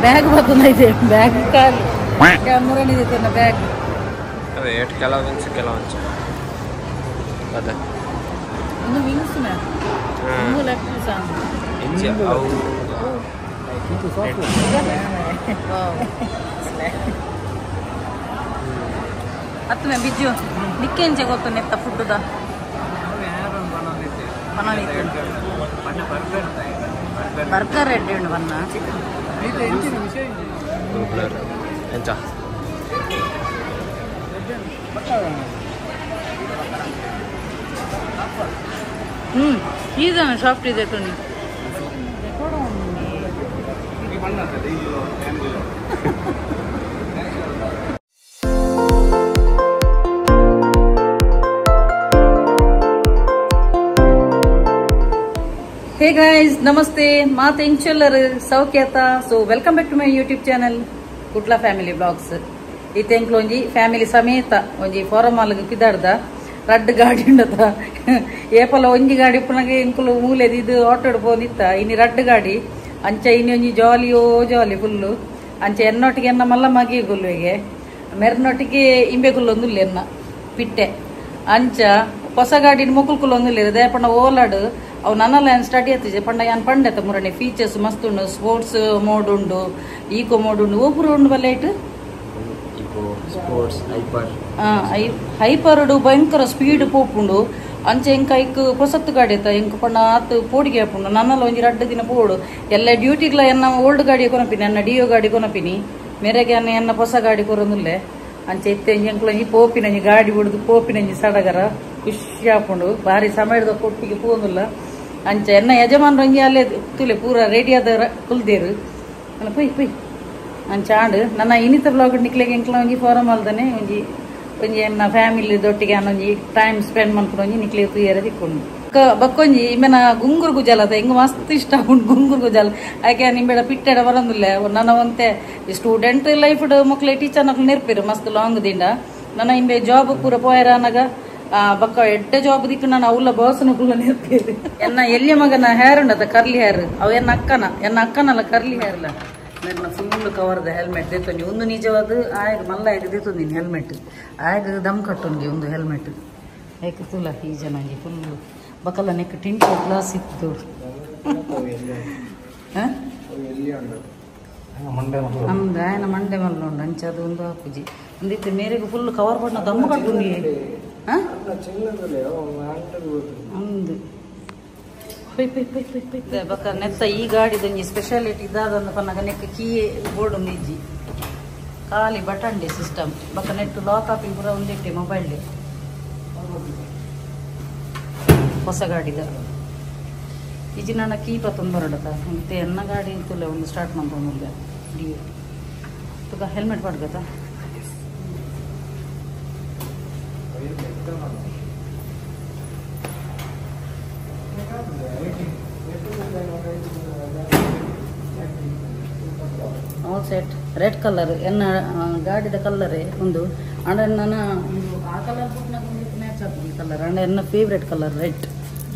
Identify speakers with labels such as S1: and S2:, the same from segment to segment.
S1: Bag ಬರ್ತದೆ bag ಕಾಲು ಮುರಣಿ bag
S2: ಅದೇ ಏಟ್ ಕೆಲವೊಂಚು ಕೆಲವೊಂಚು ಅದೇ
S1: ಒಂದು ವಿಂಗ್ಸ್ ಮ್ಯಾಮ್ ಒಂದು ಲೆಗ್ ಪೀಸ್
S2: ಇಂಚ ಅವು
S1: ಅತ್ತು ಮೇ ಬಿಜ್ಜು ನಿಕ್ಕೆ ಎಂಚೆ ಗೊತ್ತು ನೆತ್ತ ಫುಡ್ಡುದ ಬರ್ಗರ್ ರೆಡ್ ಉಂಡು ಬನ್ನ
S2: ಎಂಚ
S1: ಈದನ ಸಾಫ್ಟ್ ಇದೆ ತುಣಿ Hey guys, namaste. Maat encheller saukyata. So welcome back to my YouTube channel, Kudla Family Vlogs. ಇತ್ತೆ ಒಂಜಿ ಫ್ಯಾಮಿಲಿ ಸಮೇತ ಒಂಜಿ ಫಾರಮ್ ಹಾಲ್ಗ್ ಪಿದಾಡ್ದ ರಡ್ಡ್ ಗಾಡಿ ಉಂಡತ ಏಪಲ ಒಂಜಿ ಗಾಡಿ ಉಪ್ಪುನಗ ಎಂಕುಲು ಮೂಲೆದ ಇದು ಆಟೋಡ್ ಪೋಂದಿತ್ತ ಇನಿ ರಡ್ಡ್ ಗಾಡಿ ಅಂಚ ಇನಿ ಒಂಜಿ ಜಾಲಿಯೋ ಜಾಲಿ ಫುಲ್ಲು ಅಂಚ ಎನ್ನೊಟ್ಟಿಗೆ ಎನ್ನ ಮಲ್ಲ ಮಗಿ ಗುಲ್ಲುವಿಗೆ ಮೆರ್ನೊಟ್ಟಿಗೆ ಇಂಬೆ ಗುಲ್ಲೊಂದುಲ್ಲ ಎನ್ನ ಪಿಟ್ಟೆ ಅಂಚ ಹೊಸ ಗಾಡಿನ ಮೊಕುಲ್ ಕುಲ್ಲೊಂದುಲ್ಲ ದೇಪಂಡ ಓಲಾಡು ಅವು ನನ್ನಲ್ಲ ಏನು ಸ್ಟಡಿ ಆತಿಜೆ ಪಂಡ ಯಾನ್ ಪಂಡೆತ ಮುರಣಿ ಫೀಚರ್ಸ್ ಮಸ್ತ್ ಉಂಡು ಸ್ಪೋರ್ಟ್ಸ್ ಮೋಡ್ ಉಂಡು ಈಕೋ ಮೋಡ್ ಉಂಡು ಓಪುರು ಉಂಡು ಬಲ್ಲೇಟ್
S2: ಸ್ಪೋರ್ಟ್ಸ್ ಹೈಪರ್
S1: ಹೈಪರ್ಡು ಭಯಂಕರ ಸ್ಪೀಡ್ ಪೋಪುಂಡು ಅಂಚೆ ಎಂಕ ಐಕ್ ಪೊಸತ್ತು ಗಾಡಿ ಆತ ಎಂಕ ಪಂಡ ಆತ್ ಪೋಡಿಗೆ ಆಪುಂಡು ನನ್ನಲ್ಲ ಒಂಜಿ ರಡ್ಡು ದಿನ ಪೋಡು ಎಲ್ಲ ಡ್ಯೂಟಿಗ್ಲ ಎನ್ನ ಓಲ್ಡ್ ಗಾಡಿ ಕೊನಪಿನಿ ಎನ್ನ ಡಿಯೋ ಗಾಡಿ ಕೊನಪಿನಿ ಮೇರೆಗೆ ಎನ್ನ ಎನ್ನ ಹೊಸ ಗಾಡಿ ಕೊರೊಂದುಲ್ಲೆ ಅಂಚೆ ಇತ್ತೆ ಎಂಕ್ಲ ಒಂಜಿ ಪೋಪಿನಂಜಿ ಗಾಡಿ ಬಿಡುದು ಪೋಪಿನಂಜಿ ಸಡಗರ ಖುಷಿ ಆಪುಂಡು ಭಾರಿ ಸಮಯದ ಕೊಟ್ಟಿಗೆ ಪೋಂದುಲ್ಲ ಅಂಚೆ ಎನ್ನ ಯಜಮಾನ್ರು ಒಂಜಿ ಅಲ್ಲೇ ತುಲೆ ಪೂರ ರೆಡಿ ಆದ ಕುಲ್ದೇರು ಅಲ್ಲ ಪೊಯ್ ಪೊಯ್ ಅಂಚ ಆಂಡ್ ನನ್ನ ಇನ್ನಿತ ಬ್ಲಾಗ್ ನಿಕ್ಲೆಗೆ ಎಂಕ್ಲ ಒಂಜಿ ಫಾರಮ್ ಅಲ್ದನೆ ಒಂಜಿ ಒಂಜಿ ಎನ್ನ ಫ್ಯಾಮಿಲಿ ದೊಟ್ಟಿಗೆ ಒಂಜಿ ಟೈಮ್ ಸ್ಪೆಂಡ್ ಮನ್ಪುನ ಒಂಜಿ ನಿಕ್ಲೆ ತೂಯರೆ ತಿಕ್ಕೊಂಡು ಬಕ್ಕೊಂಜಿ ಇಮ್ಮೆನ ಗುಂಗುರು ಗುಜಾಲ ಅದ ಹಿಂಗೆ ಮಸ್ತ್ ಇಷ್ಟ ಉಂಟು ಗುಂಗುರು ಗುಜಾಲ ಆಕೆ ನಿಂಬೆಡ ಪಿಟ್ಟೆಡ ಬರಂದಿಲ್ಲ ನನ್ನ ಒಂತೆ ಸ್ಟೂಡೆಂಟ್ ಲೈಫ್ ಮಕ್ಳೆ ಟೀಚರ್ ನಕ್ಲು ನೆರ್ಪಿರು ಮಸ್ತ್ ಲಾಂಗ್ ದಿಂಡ ನನ್ನ ಇಂಬೆ ಜಾಬ್ ಪೂರ ಪೋಯರ ಅನಗ ಬಕ್ಕ ಎಡ್ಡೆ ಜಾಬ್ ದಿಕ್ಕು ನಾನು ಅವಲ ಬಾಸನ ಕುಲ್ಲ ನೆರ್ಪಿರು ಎನ್ನ ಎಲ್ಲಿಯ ಮಗನ ಹೇರ್ ಉಂಡದ ಕರ್ಲಿ ಹೇರ್ ಅವು ಎನ್ನ ಅಕ್ಕನ ಎನ್ನ ಅಕ್ಕನಲ್ಲ ಕರ್ಲಿ ಹೇರ್ಲ ನನ್ನ ಫುಲ್ ಕವರ್ದ ಹೆಲ್ಮೆಟ್ ದೇತೊಂಜಿ ಒಂದು ನಿಜವಾದ ಆಯಗ್ ಮಲ್ಲ ಆಯಗ್ ದೇತೊಂದಿನಿ ಹೆಲ್ಮೆಟ್ ಆಯಗ್ ದಮ್ ಕಟ್ಟೊಂಜಿ ಒಂದು ಹೆಲ್ಮೆಟ್ ಏಕೆ ತುಲ ಈ ಜನ ಒಂಜಿ ಫುಲ್ ಬಕಲ ನೆಕ್ ಟಿಂಟ್ ಗ್ಲಾಸ್ ಇತ್ತು ಅಂದ ಆಯನ ಮಂಡೆ ಮಲ್ಲ ಉಂಡು ಅಂಚ ಅದು ಒಂದು ಹಾಕುಜಿ ಒಂದಿತ್ತು ಮೇರೆಗೆ ಫುಲ್ ಕವರ್ ಬಣ್ಣ ದಮ್ ಕಟ್ಟುಂಡಿ ಅಂದು ಬಕ್ಕ ನೆತ್ತ ಈ ಗಾಡಿದೊಂಜಿ ಸ್ಪೆಷಾಲಿಟಿ ಇದಾದಂದು ಪನ್ನಗ ನೆಕ್ ಕೀ ಬೋರ್ಡ್ ಒಂದು ಇಜ್ಜಿ ಖಾಲಿ ಬಟನ್ ಡೆ ಸಿಸ್ಟಮ್ ಬಕ್ಕ ನೆಟ್ ಲಾಕ್ ಆಪಿಂಗ್ ಪೂರ ಒಂದಿಟ್ಟೆ ಮೊಬೈಲ್ ಹೊಸ ಗಾಡಿದ ಇಜ್ಜಿ ನನ್ನ ಕೀ ಪತ್ತೊಂದು ಬರಡತ ಮತ್ತೆ ಎನ್ನ ಗಾಡಿ ತುಲೆ ಒಂದು ಸ್ಟಾರ್ಟ್ ಮಾಡ್ಕೊಂಡ್ ಡಿ ತುಗ ಹೆಲ್ಮೆಟ್ ಪಡ್ಗತ ಆಲ್ ಸೆಟ್ ರೆಡ್ ಕಲರ್ ಎನ್ನ ಗಾಡಿದ ಕಲ್ಲರೇ ಒಂದು ಅಂಡ ನನ್ನ ಒಂದು ಆ ಕಲರ್ ಬಿಟ್ಟು ಮ್ಯಾಚ್ ಆಗ್ತದೆ ಈ ಕಲರ್ ಅಂಡ ಎನ್ನ ಫೇವ್ರೆಟ್ ಕಲರ್ ರೆಡ್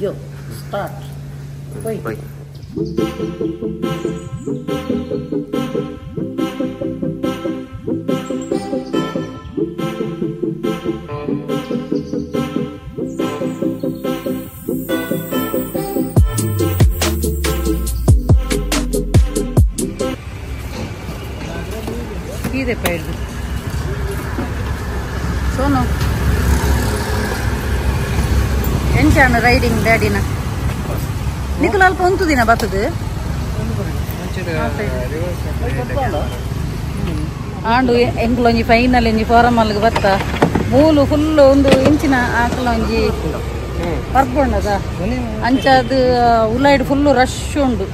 S1: ಯೋ ಸ್ಟಾರ್ಟ್ ಹೋಯ್ ಇದೆ ಪೈರ್ದು ಸೋನು ಎಂಚಾಣ ರೈಡಿಂಗ್ ಡ್ಯಾಡಿನ ನಿಖಲ್ ಅಲ್ಪ ಉಂಟು ದಿನ ಬರ್ತದೆ ಆಂಡು ಎಂಕ್ಲ ಒಂಜಿ ಫೈನಲ್ ಒಂಜಿ ಫಾರಮ್ ಅಲ್ಲಿಗೆ ಬತ್ತ ಮೂಲು ಫುಲ್ ಒಂದು ಇಂಚಿನ ಆಕಲ ಒಂಜಿ ಪರ್ಪೊಂಡದ ಅಂಚಾದ ಉಲೈಡ್ ಫುಲ್ಲು ರಶ್ ಉಂಡು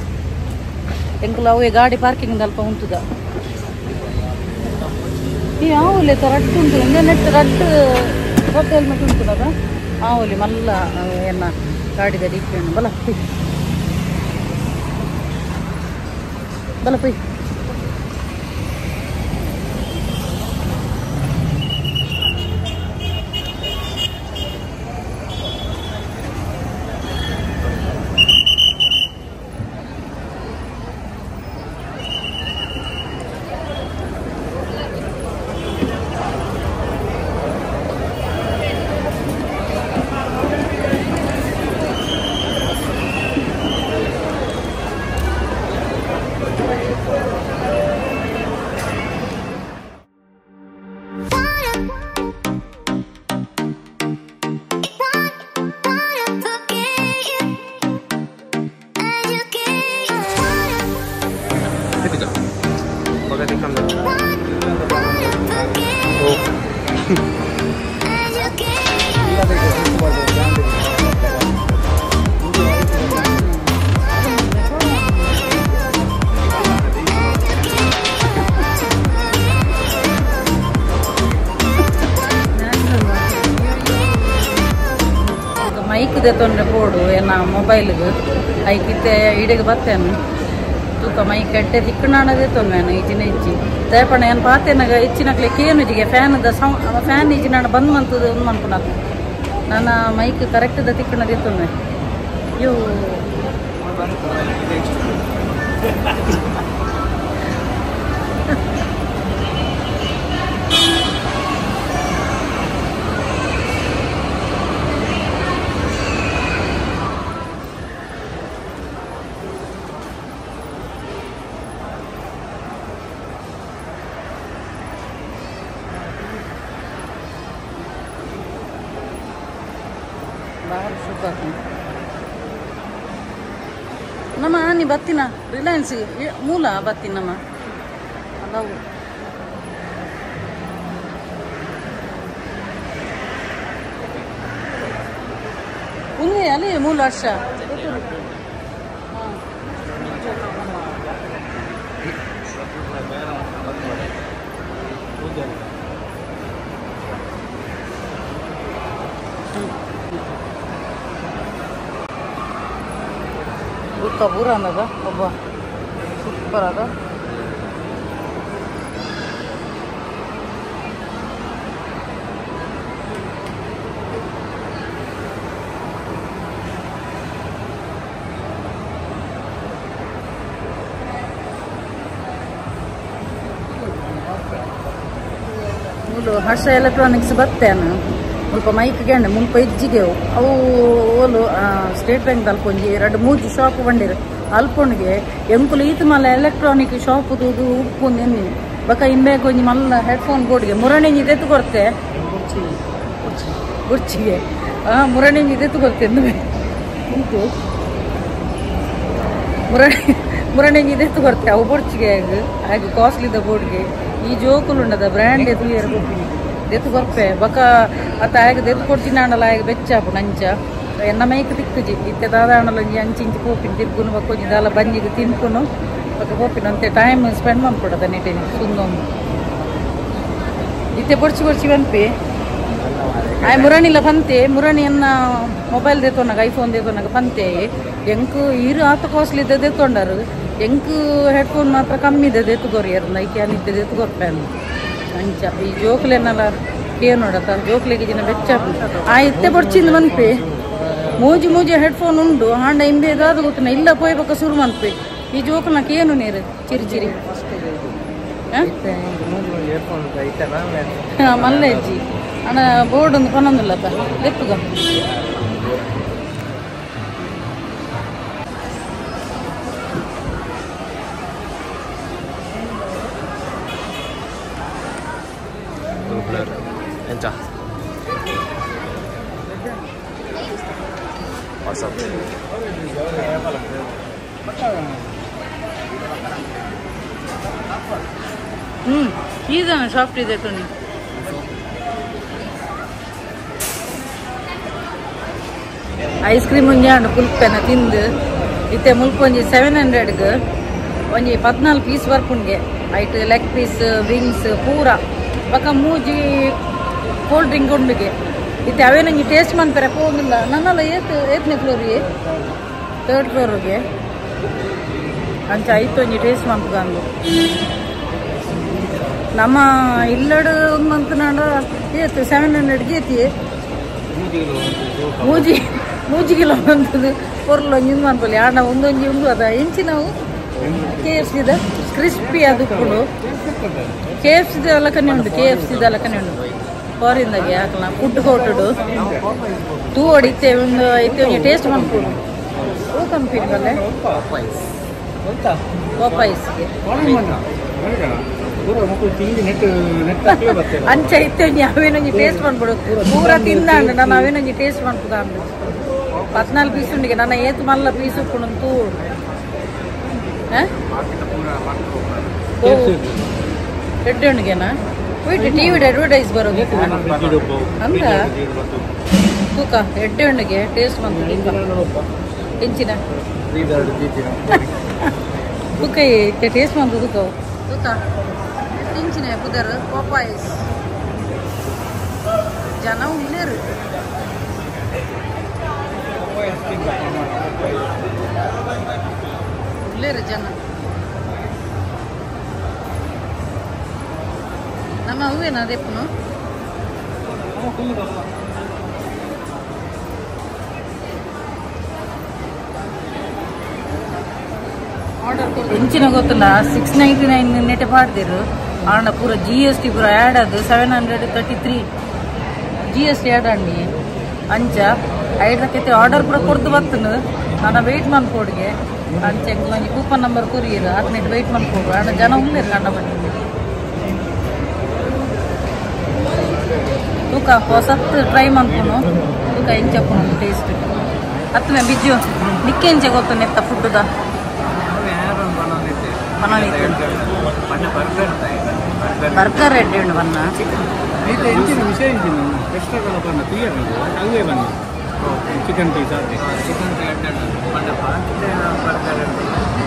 S1: ಎಂಕುಲ ಅವೇ ಗಾಡಿ ಪಾರ್ಕಿಂಗ್ ಅಲ್ಪ ಉಂಟುದ ಆవుಲೆ ರಡ್ಡು ಉಂಟು ನೆಟ್ ರಡ್ಡು ರಡ್ಡು ಹೆಲ್ಮೆಟ್ ಉಂಟು ಆవుಲಿ ಮಲ್ಲ ಎನ್ನ ಗಾಡಿದ ಡಿಕ್ಕಿ ಉಂಡು ಬಲ ಪುಯ್ ಬಲ ಪುಯ್ ಮೈಕ್ ದೆತ್ತೊಂಡ್ರೆ ಪೋಡು ಎನ್ನ ಮೊಬೈಲ್ಗೆ ಐಕಿತ್ತೆ ಇಡೆಗೆ ಬತ್ತೇನು ತೂಕ ಮೈಕ್ ಎಡ್ಡೆ ತಿಕ್ಕಣಾಣ ದೆತ್ತೊಂದು ಇಜ್ಜಿನ ಇಜ್ಜಿ ದಯಪಣ ಏನು ಪಾತೆನಾಗ ಹೆಚ್ಚಿನಕ್ಲೆ ಕೇನು ಇಜ್ಜಿಗೆ ಫ್ಯಾನ್ದ ಸೌ ಫ್ಯಾನ್ ಇಜ್ಜಿನಾಣ ಬಂದ್ ಮಂತದ ಒಂದು ಮನ್ಪುನ ನನ್ನ ಮೈಕ್ ಕರೆಕ್ಟ್ದ ತಿಕ್ಕಣ ದೆತ್ತೊಂದು ಇವು ನಮ್ಮ ನೀ ಬತ್ತಿನ ರಿಲಯನ್ಸ್ ಮೂಲ ಬತ್ತಿನ ನಮ್ಮ ಅಲ್ಲವು ಉಂದೆ ಅಲ್ಲಿ ಮೂಲ ವರ್ಷ ಬುಕ್ಕ ಪೂರ ಅನ್ನದ ಒಬ್ಬ ಸೂಪರ್ ಅದ ಮೂಲು ಹರ್ಷ ಎಲೆಕ್ಟ್ರಾನಿಕ್ಸ್ ಬತ್ತೇನು ಮುಲ್ಪ ಮೈಕ್ ಗೆಂಡೆ ಮುಲ್ಪ ಇಜ್ಜಿಗೆವು ಅವು ಓಲು ಸ್ಟೇಟ್ ಬ್ಯಾಂಕ್ ಅಲ್ಪೊಂಜಿ ಎರಡು ಮೂಜಿ ಶಾಪ್ ಬಂಡಿರು ಅಲ್ಪೊಂಡಿಗೆ ಎಂಕುಲು ಈತ ಮಲ್ಲ ಎಲೆಕ್ಟ್ರಾನಿಕ್ ಶಾಪ್ ತೂದು ಉಪ್ಪುಂದು ಎನ್ನಿ ಬಕ ಇಂಬೇಕ ಒಂಜಿ ಮಲ್ಲ ಹೆಡ್ಫೋನ್ ಬೋರ್ಡ್ಗೆ ಮುರಣಿ ದೆತ್ತು ಕೊರ್ತೆ ಬುರ್ಚಿಗೆ ಮುರಣಿ ದೆತ್ತು ಕೊರ್ತೆ ಉಂಟು ಮುರಣಿ ಮುರಣಿ ದೆತ್ತು ಕೊರ್ತೆ ಅವು ಬೊರ್ಚಿಗೆ ಹಾಗೆ ಕಾಸ್ಟ್ಲಿದ ಬೋರ್ಡ್ಗೆ ಈ ಜೋಕುಲು ಉಂಡದ ಬ್ರ್ಯಾಂಡ್ ಎದು ದೆತ್ತು ಕೊರ್ಪೆ ಬಕ ಅತ್ತ ಆಗ ದೆತ್ತು ಕೊಡ್ಚಿನ ಆಂಡಲ ಆಗ ಬೆಚ್ಚಾಪು ನಂಚ ಎನ್ನ ಮೈಕ್ ತಿಕ್ಕುಜಿ ಇತ್ತೆ ದಾದಾಣಲ ಒಂಜಿ ಅಂಚಿ ಇಂಚಿ ಪೋಪಿನ ತಿರ್ಗುನು ಬೊಕ್ಕ ಒಂಜಿ ದಾಲ ಬಂಜಿಗೆ ತಿನ್ಕುನು ಬೊಕ್ಕ ಪೋಪಿನ ಅಂತೆ ಟೈಮ್ ಸ್ಪೆಂಡ್ ಮನ್ಪುಡದ ನಿಟೇನಿ ಸುಂದೊಂದು ಇತ್ತೆ ಬೊಡ್ಚಿ ಬೊಡ್ಚಿ ಪನ್ಪಿ ಆಯ್ ಮುರಣಿಲ ಪಂತೆ ಮುರಣಿ ಎನ್ನ ಮೊಬೈಲ್ ದೇತೊನ್ನಾಗ ಐಫೋನ್ ದೇತೊನ್ನಾಗ ಪಂತೆ ಎಂಕ್ ಇರು ಆತ ಕಾಸ್ಟ್ಲಿ ಇದ್ದ ದೇತೊಂಡರು ಎಂಕ್ ಹೆಡ್ಫೋನ್ ಮಾತ್ರ ಕಮ್ಮಿ ಇದೆ ದೇತು ಕೊರಿಯರ್ ನೈಕೆ ಇದ್ದ ದೇತು ಕೊರ್ಪೆ ಅಂಚ ಈ ಜೋಕ್ಲೆನಲ್ಲ ಕೇನೋಡತ ಜೋಕ್ಲೆಗೆ ಜಿನ ಬೆಚ್ಚ ಆ ಇತ್ತೆ ಬೊಡ್ಚಿಂದ ಮನ್ಪಿ ಮೂಜಿ ಮೂಜಿ ಹೆಡ್ಫೋನ್ ಉಂಡು ಹಾಂಡ ಇಂಬೆ ದಾದ ಗೊತ್ತಿನ ಇಲ್ಲ ಪೋಯ್ಬಕ ಶುರು ಮನ್ಪಿ ಈ ಜೋಕ್ನ ಕೇನು ನೀರು ಚಿರಿ ಚಿರಿ ಮಲ್ಲ ಅಜ್ಜಿ ಅಣ್ಣ ಬೋರ್ಡ್ ಒಂದು ಪನ್ನೊಂದಿಲ್ಲತ್ತ ಲೆಪ್ಪುಗ
S2: ಎಂಚ ವಾಟ್ಸಪ್
S1: ಈದಾನೆ ಸಾಫ್ಟ್ ಇದೆ ತುಣಿ ಐಸ್ ಕ್ರೀಮ್ ಒಂಜಿ ಆಂಡ್ ಪುಲ್ಪೆನ ತಿಂದು ಇತ್ತೆ ಮುಲ್ಪ ಒಂಜಿ 700 ಒಂಜಿ 14 ಪೀಸ್ ಬರ್ಪುಂಡ್ಗೆ ಐಟ್ ಲೆಗ್ ಪೀಸ್ ವಿಂಗ್ಸ್ ಪೂರ ಬೊಕ ಮೂಜಿ ಕೋಲ್ಡ್ ಡ್ರಿಂಕ್ ಉಂಡುಗೆ ಇತ್ತೆ ಅವೇನೊಂಜಿ ಟೇಸ್ಟ್ ಮನ್ಪೆರೆ ಪೋಂದಿಲ್ಲ ನನ್ನಲ್ಲ ಏತ್ ಏತ್ನೇ ಫ್ಲೋರಿಗೆ ಥರ್ಡ್ ಫ್ಲೋರಿಗೆ ಅಂಚ ಐತ್ ಒಂಜಿ ಟೇಸ್ಟ್ ಮನ್ಪುಗಂದು ನಮ್ಮ ಇಲ್ಲಡು ಒಂದು ಮಂತ್ನಾಡ ಏತ್ 700 ಏತಿ ಮೂಜಿ ಮೂಜಿ ಕಿಲೋ ಬಂತದ್ದು ಪೊರ್ಲು ಒಂಜಿ ಉಂದು ಮನ್ಪೊಲಿ ಆಂಡ ಒಂದೊಂಜಿ ಉಂದು ಅದ ಇಂಚಿ ನಾವು ಕೆ ಎಫ್ ಸಿದ ಕ್ರಿಸ್ಪಿ ಅದು ಉಪ್ಪುಂಡು ಕೆ ಎಫ್ ಸಿದ ಅಲಕನೆ ಉಂಡು ಕೆ ಎಫ್ ಸಿದ ಅಲಕನೆ ಉಂಡು ಫಾರಿನ್ದಾಗೆ ಹಾಕಲ ಫುಡ್ ಕೋರ್ಟುಡು ತೂ ಹೊಡಿತೆ ಒಂದು ಐತೆ ಒಂಜಿ ಟೇಸ್ಟ್ ಮನ್ಪೊಡು ಓ ಕಂಪನಿ ಬಲ್ಲೆ ಪೋಪಾಯ್ಸ್ಗೆ ಅಂಚ ಇತ್ತೆ ಒಂಜಿ ಅವೇನೊಂಜಿ ಟೇಸ್ಟ್ ಮನ್ಪೊಡು ಪೂರ ತಿಂದಾಂಡು ನಾನು ಅವೇನೊಂಜಿ ಟೇಸ್ಟ್ ಮನ್ಪುದ ಅಂದು 14 ಪೀಸ್ ಉಂಡಿಗೆ ನನ್ನ ಏತ್ ಮಲ್ಲ ಪೀಸ್ ಉಪ್ಪುಂಡು ತೂ ಎಡ್ಡೆ ಉಂಡಿಗೆನಾ ವೈಟ್ ಟಿವಿ ಅಡ್ವರ್ಟೈಸ್ ಬರೋದು ಅಂದ ತೂಕ ಎಡ್ಡೆ ಹಣ್ಣಿಗೆ ಟೇಸ್ಟ್ ಬಂತು ಹೆಂಚಿನ ತೂಕ ಟೇಸ್ಟ್ ಬಂತು ತೂಕ ತೂಕ ಹೆಂಚಿನ ಪುದರ್ ಪೋಪಾಯ್ಸ್ ಜನ ಉಳ್ಳೇರು ಉಳ್ಳೇರು ಜನ ನಮ್ಮ ಹೂವೇನ ಅದೇಪುನು ಆರ್ಡರ್ ಹೆಂಚಿನ ಗೊತ್ತಿಲ್ಲ 699 ನೆಟ್ ಪಾಡ್ದಿರು ಆಂಡ ಪೂರ GST ಪೂರ ಆ್ಯಡ್ ಅದು 733 GST add ಅಂಡಿ ಅಂಚ ಐದಕ್ಕೆ ಆರ್ಡರ್ ಪೂರ ಕೊಡ್ದು ಬರ್ತನು ನಾನು ವೆಯ್ಟ್ ಮನ್ಕೋಡ್ಗೆ ಅಂಚ ಒಂಜಿ ಕೂಪನ್ ನಂಬರ್ ಕೊರಿಯರು ಆತ್ನೆಟ್ ವೆಯ್ಟ್ ಮನ್ಕೋಡು ಆಂಡ ಜನ ಉಳ್ಳೇರು ಕಂಡ ಬಟ್ಟಿ ತೂಕ ಹೊಸತ್ತು ಟ್ರೈ ಮನ್ಪುನು ತೂಕ ಎಂಚಪ್ಪುನು ಟೇಸ್ಟ್ ಅತ್ತಮೆ ಬಿಜ್ಜು ನಿಕ್ಕೆ ಎಂಚ ಗೊತ್ತು ನೆತ್ತ ಫುಡ್ಡುದ ಬರ್ಗರ್ ರೆಡ್ ಉಂಡು ಬನ್ನ
S3: ಚಿಕನ್ ಪೀಸ್
S2: ಚಿಕನ್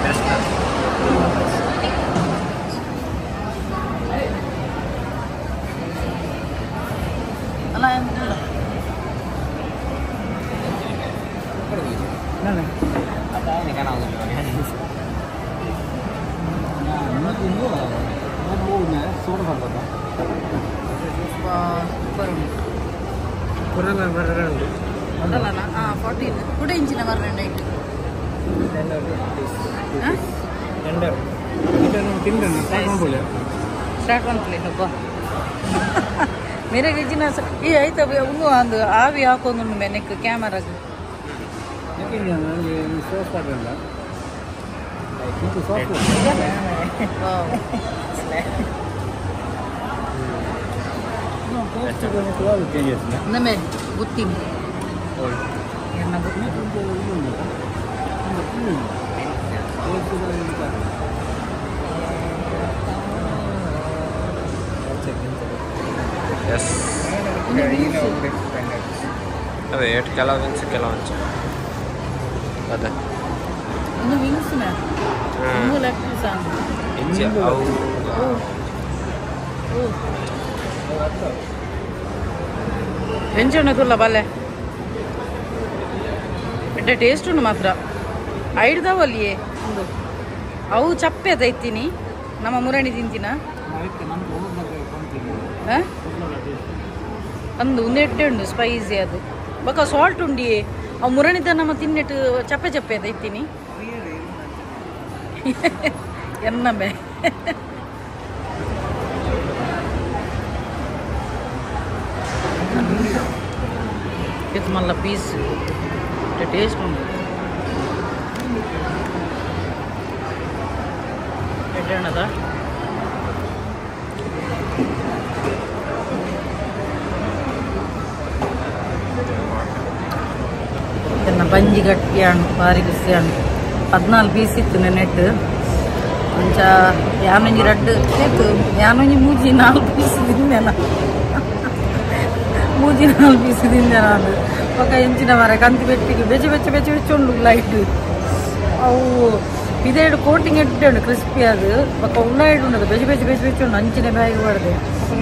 S2: ಬೆಸ್ಟ್
S1: ಅಲ್ಲ ಕೂಡ ಇಂಚಿನ ಬರ್ರೆ ಸ್ಟಾರ್ಟ್ ಮಾಡ್ಲಿ ಹಬ್ಬ ಮೇರೆಗೆ ಇಜ್ಜಿನ ಈ ಆಯ್ತ ಒಂದು ಒಂದು ಆವಿ ಹಾಕೊಂದು ಮೆನೆಕ್ ಕ್ಯಾಮರಾಗ ನಮೆ ಗುತ್ತೀನಿ
S2: ಎಸ್ ಅದೇ ಏಟ್ ಕೆಲವೊಂಚು ಕೆಲವೊಂಚು ಅದೇ
S1: ಇನ್ನು ವಿಂಗ್ಸ್ ಮ್ಯಾ ಇನ್ನು ಲೆಗ್ ಪೀಸ್
S2: ಇಂಚ ಅವು
S1: ಎಂಚ ತುಲ್ಲ ಬಲ್ಲೆ ಎಡ್ಡೆ ಟೇಸ್ಟ್ ಉಂಡು ಮಾತ್ರ ಐಡ್ದವಲ್ಲಿಯೇ ಒಂದು ಅವು ಚಪ್ಪೆ ದೈತೀನಿ ನಮ್ಮ ಮುರಣಿ ತಿಂತಿನ ಅಂದು ಒಂದು ಎಡ್ಡೆ ಉಂಡು ಸ್ಪೈಸಿ ಅದು ಬೊಕ ಸಾಲ್ಟ್ ಉಂಡಿ ಅವು ಮುರಣಿದ ನಮ್ಮ ತಿನ್ನೆಟ್ಟು ಚಪ್ಪೆ ಚಪ್ಪೆ ದೈತೀನಿ ಎನ್ನಮೆ ಇದು ಮಲ್ಲ ಪೀಸ್ ಟೇಸ್ಟ್ ಉಂಟು ಎಡ್ಡೆ ಎನ್ನ ಬಂಜಿ ಗಟ್ಟಿ ಹಣ್ಣು ಭಾರಿ ಬಿಸಿ ಹಣ್ಣು 14 ಪೀಸ್ ಇತ್ತು ನೆನೆಟ್ಟು ಒಂಚ ಯಾನೊಂಜಿ ರಡ್ಡು ಇತ್ತು ಯಾನೊಂಜಿ ಮೂಜಿ 4 ಪೀಸ್ ತಿಂದೆನ ಮೂಜಿ 4 ಪೀಸ್ ತಿಂದೆ ನಾನು ಪಕ್ಕ ಎಂಚಿನ ಮರ ಕಂತಿ ಬೆಟ್ಟಿಗೆ ಬೆಚ್ಚ ಬೆಚ್ಚ ಬೆಚ್ಚ ಬೆಚ್ಚ ಉಂಡು ಲೈಟ್ ಅವು ಇದೆರಡು ಕೋಟಿಂಗ್ ಎಡ್ಡೆ ಉಂಡು ಕ್ರಿಸ್ಪಿ ಅದು ಬೊಕ್ಕ ಉಳ್ಳಾಯ್ಡು ಉಂಡದು ಬೆಚ್ಚ ಬೆಚ್ಚ ಬೆಚ್ಚ ಬೆಚ್ಚ ಉಂಡು ಅಂಚಿನ ಬ್ಯಾಗ್ ಬಡ್ದೆ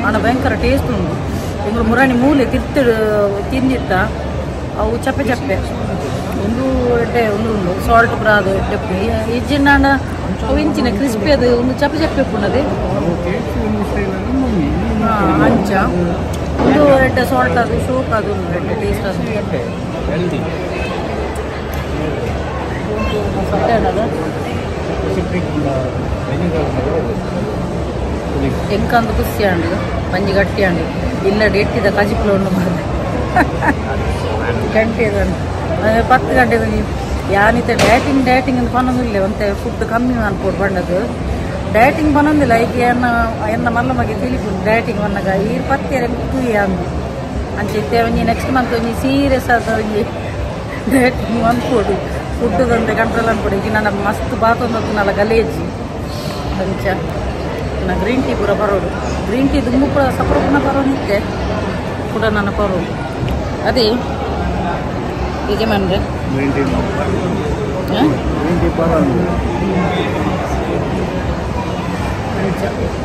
S1: ಆಂಡ ಭಯಂಕರ ಟೇಸ್ಟ್ ಉಂಡು ಎಂಗ್ಳು ಮುರಾಣಿ ಮೂಲೆ ತಿರ್ತು ತಿಂದಿತ್ತ ಅವು ಚಪ್ಪೆ ಚಪ್ಪೆ ಒಂದು ಎಡ್ಡೆ ಒಂದು ಉಂಡು ಸಾಲ್ಟ್ ಪೂರ ಅದು ಎಡ್ಡೆ ಇಜ್ಜಿಂಡ ಅವು ಇಂಚಿನ ಕ್ರಿಸ್ಪಿ ಅದು ಒಂದು ಚಪ್ಪೆ ಚಪ್ಪೆ ಉಪ್ಪುಂಡದೆ ಅಂಚ ಒಂದು ಎಡ್ಡೆ ಸಾಲ್ಟ್ ಅದು ಶೋಕ್ ಅದು ಉಂಡು ಎಡ್ಡೆ ಟೇಸ್ಟ್ ಅದು ಎಂಕಂದು ಖುಷಿ ಅಂಡು ಪಂಜಿ ಗಟ್ಟಿ ಅಂಡು ಇಲ್ಲ ಎಟ್ಟಿದ ಕಜಿಪುಲ ಉಂಡು ಮಾಡಿದೆ ಗಂಟೆ 10 ಗಂಟೆ ಯಾನಿತ ಡಯಟಿಂಗ್ ಡಯಟಿಂಗ್ ಅಂತ ಪನ್ನೊಂದಿಲ್ಲ ಒಂತೆ ಫುಡ್ ಕಮ್ಮಿ ಅನ್ಕೋಡು ಬಂಡದು ಡಯಟಿಂಗ್ ಪನ್ನೊಂದಿಲ್ಲ ಈಗ ಎನ್ನ ಎನ್ನ ಮಲ್ಲ ಮಗೆ ತಿಳಿಪುಂಡು ಡಯಟಿಂಗ್ ಬಂದಾಗ ಈ ಪತ್ತಿಯರೆ ತೂಯಿ ಅಂದು ಅಂಚೆ ಇತ್ತೆ ಒಂಜಿ ನೆಕ್ಸ್ಟ್ ಮಂತ್ ಒಂಜಿ ಸೀರಿಯಸ್ ಆದ ಒಂಜಿ ಡಯಟಿಂಗ್ ಅನ್ಕೋಡು ಫುಡ್ದಂತೆ ಕಂಟ್ರೋಲ್ ಅನ್ಕೊಡು ಈಗ ನನ್ನ ಮಸ್ತ್ ಬಾತೊಂದು ನಲ್ಲ ಗಲೇಜಿ ಅಂಚ. ಗ್ರೀನ್ ಟೀ ಪೂರ ಬರೋಡು ಗ್ರೀನ್ ಟೀ ದುಂಬು ಪೂರ ಸಪರೋಪುನ ಬರೋನಿತ್ತೆ ಕೂಡ ನನ್ನ ಪರೋಡು ಅದೇ ಯಜಮಾನ್ರೆ
S3: ಗ್ರೀನ್ ಟೀ ಗ್ರೀನ್ ಟೀ ಪರೋಡು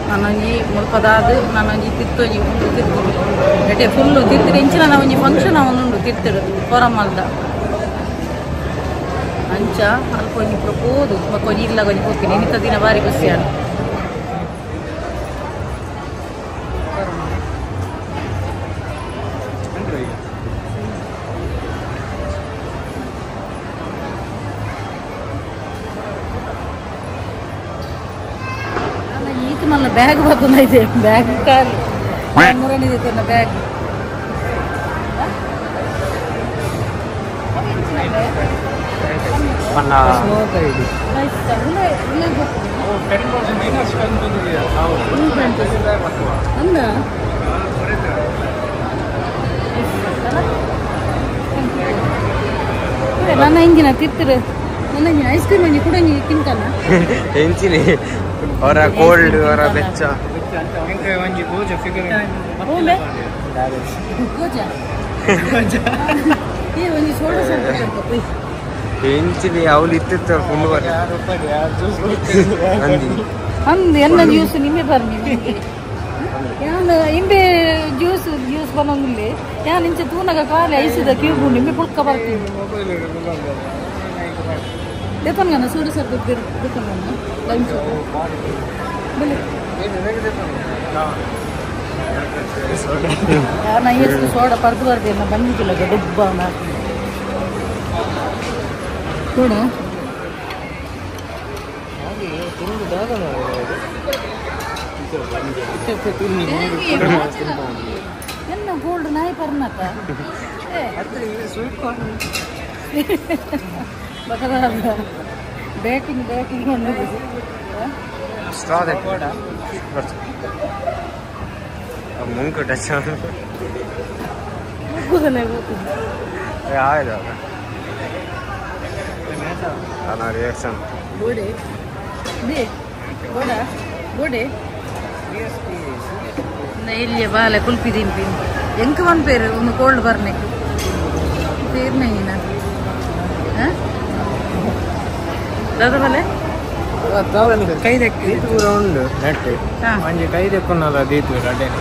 S1: ನಾನೊಂಜಿ ಮುಲ್ಪದಾದ ನಾನೊಂಜಿ ತಿರ್ತೊಂಜಿ ಉಂಡು ತಿರ್ತು ಎಟೆ ಫುಲ್ಲು ತಿರ್ತಿರು ಇಂಚಿನ ಒಂಜಿ ಫಂಕ್ಷನ್ ಅವನುಂಡು ತಿರ್ತಿರು ಕೊರಮಲ್ದ ಅಂಚ ಅಲ್ಪ ಒಂಜಿ ಪೂರ ಪೋದು ಬೊಕ್ಕ ಒಂಜಿ ಇಲ್ಲ ಒಂಜಿ ಪೋಪಿನಿ ಇನ್ನಿತ ದಿನ ಬಾರಿ ಖುಷಿ ಆಂಡ್ ಈತ ಮಲ್ಲ ಬ್ಯಾಗ್ ಬರ್ತದೆ ಬ್ಯಾಗ್ ಖಾಲಿ ಮುರಣಿದೆ ತನ್ನ ಬ್ಯಾಗ್ ನನ್ನ ಇಂಜಿನ ತಿರ್ತಿರು ನನ್ನ ಇಂಜಿನ ಐಸ್ ಕ್ರೀಮ್ ಅಂಜಿ ಕೂಡ ತಿಂತಾನ
S2: ಎಂಚಿನಿ ಅವರ ಕೋಲ್ಡ್ ಅವರ ಬೆಚ್ಚ ಎಂಚಿನಿ ಅವಳು ಇತ್ತಿತ್ತು ಫುಲ್ ಬರ
S1: ಅಂದು ಎನ್ನ ಜ್ಯೂಸ್ ನಿಮ್ಮೆ ಬರ್ನಿ ಯಾನ್ ಇಂಬೆ ಜ್ಯೂಸ್ ಜ್ಯೂಸ್ ಬನ್ನೊಂದಿಲ್ಲ ಯಾನ್ ಇಂಚೆ ತೂನಗ ಖಾಲಿ ಐಸಿದ ಕ್ಯೂಬ್ ನಿಮ್ಮೆ ಪುಳ್ಕ ಬರ್ತೀನಿ ದೇಪನ್ಗನ ಸೋಡ ಸರ್ಬತ್ ದೇಪನ್ಗನ ಲೈಮ್ ಸೋಡ ಬಲೆ ಯಾನ ಎಷ್ಟು ಸೋಡ ಪರ್ದು ಬರ್ದೇನ ಬಂದಿದ್ದಿಲ್ಲ ಡುಬ್ಬ ನೋಡ ಎನ್ನ ಗೋಲ್ಡ್ ನಾಯಿ ಪರ್ನಕ ಬ್ಯಾಟಿಂಗ್ ಬ್ಯಾಟಿಂಗ್
S2: ಸ್ಟ್ರಾ ಮುಂಕು ಟಚ್ ರಿಯಾಕ್ಷನ್
S1: ಗೋಡೆ ಗೋಡ ಗೋಡೆ ಇಲ್ಲಿಯ ಬಾಲೆ ಕುಲ್ಪಿ ತಿನ್ಪಿ ಎಂಕ್ ಒನ್ ಪೇರು ಒಂದು ಕೋಲ್ಡ್ ಬರ್ನೆಕ್ ಪೇರ್ನ ದಾದ ಬಲೆ
S2: ಕೈ ದೀತೂರ ಉಂಡು ನೆಟ್
S3: ಒಂಜಿ ಕೈ ದೆಕ್ಕುನಲ್ಲ ದೀತೂರ ಅಡ್ಡೇನೆ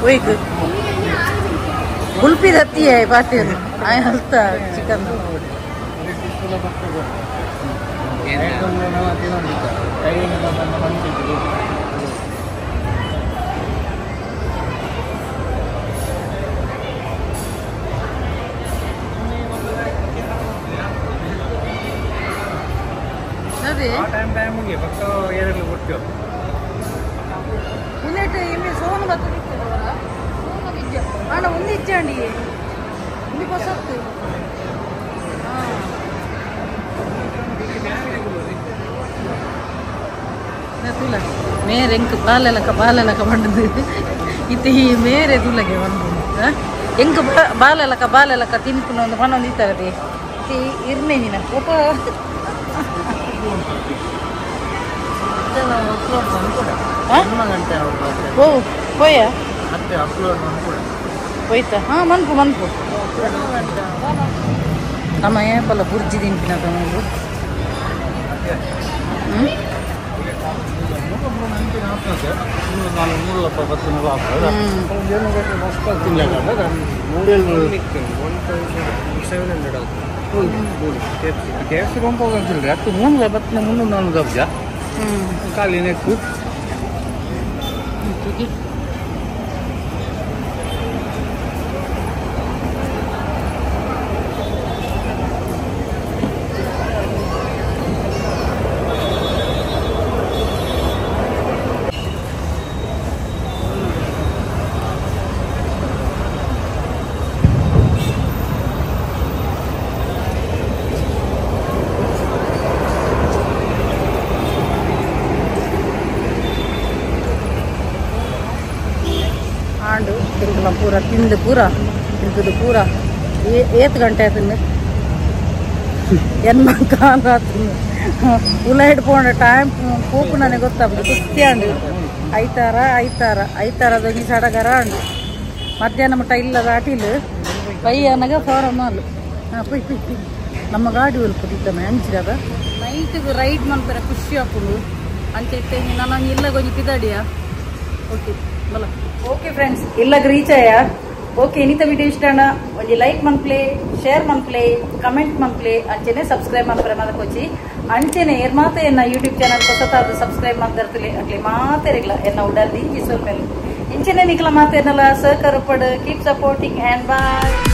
S1: ಒಯ್ಕ್ ಕುಲ್ಪಿ ದತ್ತಿಯೇ ಬಾತೇರು ಆಯ್ ಹಲ್ತ ಚಿಕನ್ ಅದೇ
S3: ಟೈಮ್ ಟೈಮ್ಗೆ ಭಕ್ತ ಏರಲ್ಲಿ ಕೊಡ್ತೀವಿ
S1: ಉಂದೇಟ್ ಇಮ್ಮೆ ಸೋನು ಬರ್ತದಿತ್ತದವರ ಸೋನು ಇಜ್ಜ ಆಂಡ ಒಂದು ಇಜ್ಜಾಂಡಿ ಒಂದು ಪೊಸತ್ತು ತುಲ ಮೇರೆ ಎಂಕ್ ಬಾಲೆಲಕ ಬಾಲೆಲಕ ಬಂಡದು ಇತ್ತೆ ಈ ಮೇರೆ ತುಲಗೆ ಬಂದು ಎಂಕ್ ಬಾಲೆಲಕ ಬಾಲೆಲಕ ತಿನ್ಪುನ ಒಂದು ಪನ್ನೊಂದು ಇತ್ತರದೆ ಇತ್ತೆ ಇರ್ನೆ ನಿನ ಒಪ್ಪ ಓ ಪೋಯ ಹೋಯ್ತಾ ಹಾಂ ಮನ್ಪು ಮನ್ಪು ನಮ್ಮ ಏಪಲ್ಲ ಬುರ್ಜಿ ತಿನ್ಪಿನ ತಮಗೆ
S3: ಖಾಲಿ ನೆಕ್ಕು
S1: ಆಂಡು ತಿಂಗಳ ಪೂರ ತಿಂದು ಪೂರ ತಿಂತದ್ದು ಪೂರ ಏತ್ ಗಂಟೆ ಆಯ್ತು ಎನ್ನ ಕಾಲಾತು ಉಲೈಡ್ ಪೋಂಡ ಟೈಮ್ ಪೋಪು ನನಗೆ ಗೊತ್ತಾಗ್ತದೆ ಕುಸ್ತಿ ಅಂಡು ಐತಾರ ಐತಾರ ಐತಾರದೊಂಜಿ ಸಡಗರ ಅಂಡು ಮಧ್ಯಾಹ್ನ ಮಟ್ಟ ಇಲ್ಲದ ಅಟಿಲ್ ಪೈ ಅನಗ ಫಾರಮ್ ಅಲ್ಲು ಹಾಂ ಪೊಯ್ ಪೊಯ್ ಪೊಯ್ ನಮ್ಮ ಗಾಡಿ ಒಲ್ಪದಿತ್ತಮ್ಮ ಅಂಚಿದ ನೈಟ್ಗೆ ರೈಡ್ ಮನ್ಪೆರೆ ಖುಷಿ ಆಪುಂಡು ಅಂಚೆ ಇತ್ತೆ ನಾನು ಇಲ್ಲ ಗೊಂಜಿ ಪಿದಾಡಿಯಾ ಓಕೆ ಬಲ ಓಕೆ ಫ್ರೆಂಡ್ಸ್ ಇಲ್ಲಗ್ ರೀಚ್ ಆಯ ಓಕೆ ಇನಿತ ವಿಡಿಯೋ ಇಷ್ಟ ಒಂಜಿ ಲೈಕ್ ಮನ್ಪ್ಲೆ ಶೇರ್ ಮನ್ಪ್ಲೆ ಕಮೆಂಟ್ ಮನ್ಪ್ಲೆ ಅಂಚೆನೆ ಸಬ್ಸ್ಕ್ರೈಬ್ ಮನ್ಪರೆ ಮದಕೊಚ್ಚಿ ಅಂಚೆನೆ ಏರ್ ಮಾತೆ ಎನ್ನ ಯೂಟ್ಯೂಬ್ ಚಾನಲ್ ಹೊಸತಾದ ಸಬ್ಸ್ಕ್ರೈಬ್ ಮಾಡ್ದಿರ್ತಿಲಿ ಅಟ್ಲಿ ಮಾತೆರಿಗ್ಲ ಎನ್ನ ಉಡಲ್ ದಿಂಜಿ ಸೊಲ್ಮೆಲು ಇಂಚೆನೆ ನಿಕ್ಲ ಮಾತೇನಲ್ಲ ಸಹಕಾರ ಪಡ್ ಕೀಪ್ ಸಪೋರ್ಟಿಂಗ್ ಆ್ಯಂಡ್ ಬಾಯ್.